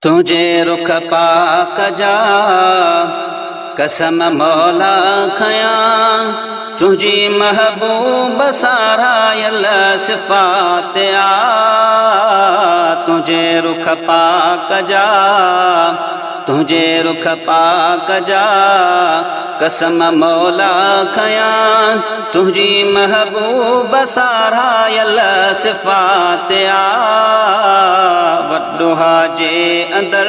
تنهنجي رخ پاڪ جا قسم مولا کنيان تنهنجي محبوب سارايل صفات آ تنهنجي رخ پاڪ جا تنهنجي رخ پاڪ جا قسم مولا کنيان تنهنجي محبوب سارايل صفات آ وڏوها جي اندر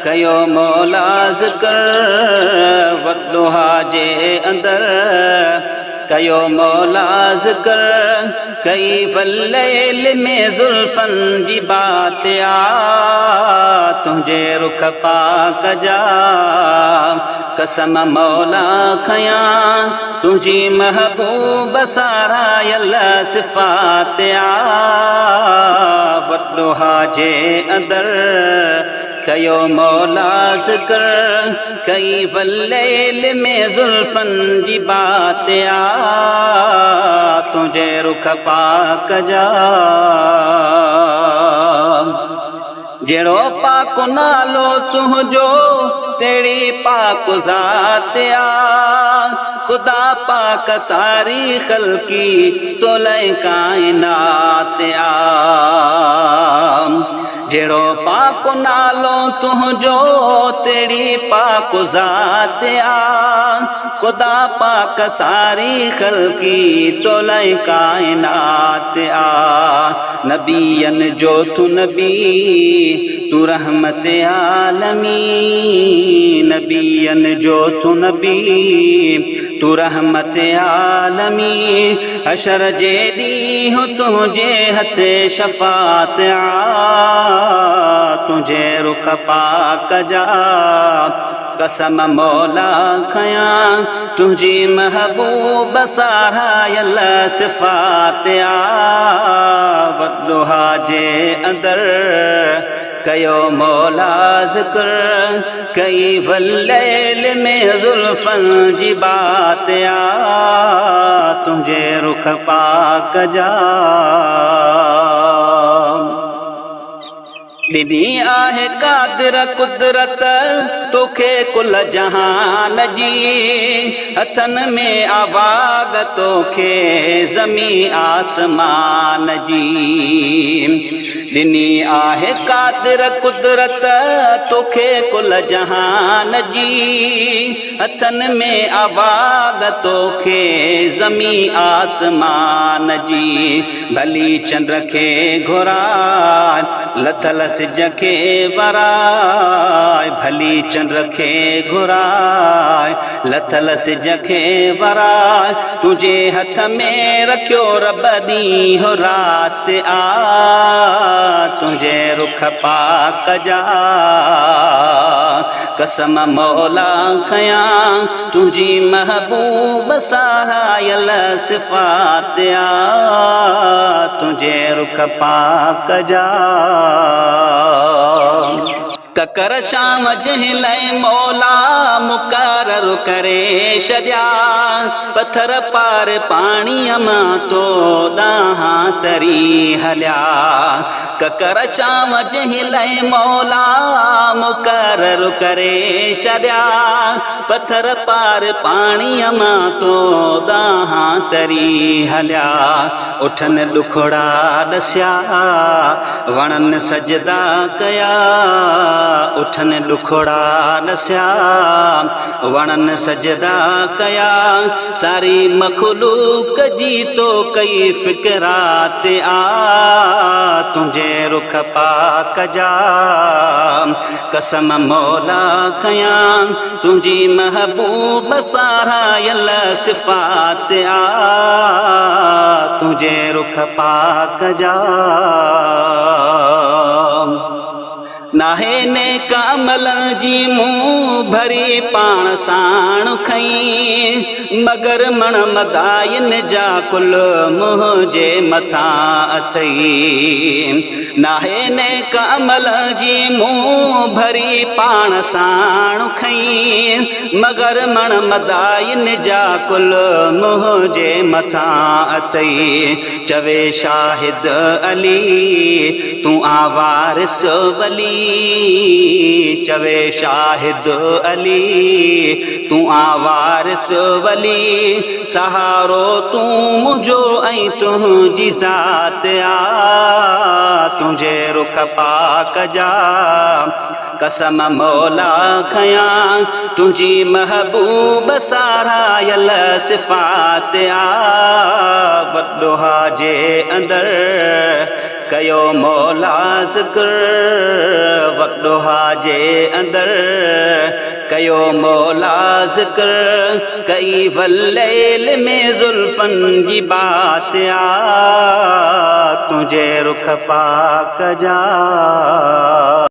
ڪيو مولا ذڪر وڏوها جي اندر ڪيو مولا ذڪر ڪئي فالليل ۾ زلفن جي بات آ تنهنجي رخ پاڪ جا قسم مولا کنيان تنهنجي محبوب سارايل صفات آ وڏوها جي اندر ڪيو مولا ذڪر ڪئي والليل ۾ زلفن جي بات آ تنهنجي رخ پاڪ جا جهڙو پاڪ نالو تنهنجو تهڙي پاڪ ذات آ خدا پاڪ ساري خلقي تو لئه ڪائنات آ جهڙو پاڪ نالو تنهنجو تهڙي پاڪ ذات آ خدا پاڪ ساري خلقي تو لئه ڪائنات آ نبين جو تون نبي تون رحمت عالمين نبين جو تون نبي تون رحمت عالمين حشر جي ڏينهن تنهنجي هٿ شفاعت آ تنهنجي رخ پاڪ جا قسم مولا کنيان تنهنجي محبوب سارايل صفات آ وڏوها جي اندر ڪيو مولا ذڪر ڪئي والليل ۾ زلفن جي بات آ تنهنجي رخ پاڪ جا ڏني آهي قادر قدرت توکي ڪل جهان جي هٿن ۾ آ واڳ توکي زمين آسمان جي ڏني آهي قادر قدرت توکي ڪل جهان جي هٿن ۾ آ واڳ توکي زمين آسمان جي ڀلي چنڊ کي گهراء لٿل سج کي وراء ڀلي چنڊ کي گهراء لٿل سج کي وراء تنهنجي هٿ ۾ رکيو رب ڏينهن رات آ تنهنجي رخ پاڪ جا قسم مولا کنيان تنهنجي محبوب سارايل صفات آ تنهنجي رخ پاڪ جا. ڪڪر شام جنهن لئه مولا مقرر ڪري ڇڏيا، پٿر پار پاڻيء مان تو ڏانهن تري هليا. ڪڪر شام جنهن لئه مولا مقرر ڪري ڇڏيا، پٿر پار پاڻيء مان تو ڏانهن تري هليا. اٺن ڏکڙا ڏسيا، وڻن سجدا ڪيا، اٺن ڏکڙا ڏسيا، وڻن سجدا ڪيا، ساري مخلوق جي تو ڪئي فڪرات آ، تنهنجي رخ پاڪ جا قسم مولا کنيان، تنهنجي محبوب سارايل صفات آ تنهنجي رخ پاڪ جا. ناهي نيڪ عملن جي مون ڀري پاڻ ساڻ کنئي مگر مڻ مداين جا ڪل منهنجي مٿان اٿئي. ناهي نيڪ عمل جي مون ڀري پاڻ ساڻ کنئي مگر مڻ مدائن جا ڪل منهنجي مٿان اٿئي چوي شاهد علي تون آن وارث ولي. وئي، چوي شاهد علي، تون آن وارث ولي، سهارو تون منهنجو ۽ تنهنجي ذات آ، تنهنجي رخ پاڪ جا قسم مولا کنيان، تنهنجي محبوب ساراهيل صفات آ، وڏوها جي اندر ڪيو مولا ذڪر، وڏوها جي اندر ڪيو مولا ذڪر، ڪئي والليل ۾ زلفن جي بات آ، تنهنجي رخ پاڪ جا.